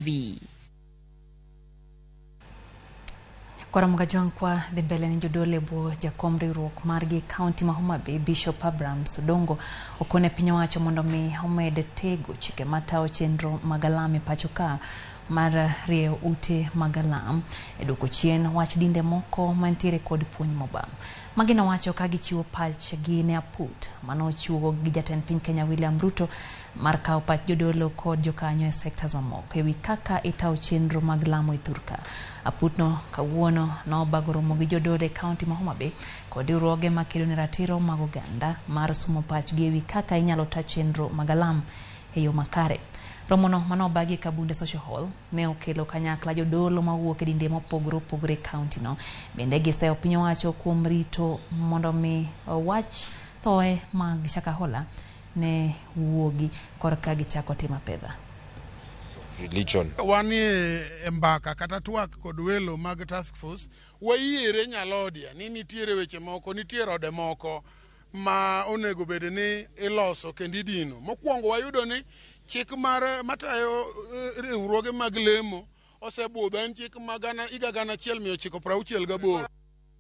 V. Kwaramoga Jwang' kwa dhi mbele ni jodolo e bwo jakom riwruok margi e kaunti ma Homa Bay Bishop Abrahams Odongo okone piny owacho mondo mi omed tego chike matayo chenro mag alam e pacho ka mar rieyo ute mag alam e duoko chien wach dinde moko mantiere kod puonj mobam. Magi nowacho ka gichiwo pachgi ne aput manochiwo gi jatend piny Kenya William Ruto mar kawo pach jodolo kod jokanyo e sectors mamoko ewi kaka itawo chenro mag lamo e thurka. Aputno kawuono nobago romo gi jodolo e kaunti ma Homa Bay kod riwruoge makedo ne ratiro mag oganda mar sumo pachgi ewi kaka inyalo ta chenro mag alam e yo makare. Romono manobagi e Kabunde Social Hall ne okelo kanyakla jodolo mawuok e dinde mopogore opogore e kaunti no. Bende giseyo piny owacho kuom rito mondo mi wach thoe mag Shakahola ne wuogi korka gichako timo apedha. Religion. Wanie e mbaka kata twak kod welo mag task force, wayiere nyalodia ni nitiere weche moko, nitie rode moko ma onego bed ni iloso kendo idino. Mokwongo wayudo ni chik mar matayo riwruoge mag lemo osebudho, en chik ma gana higa 1968.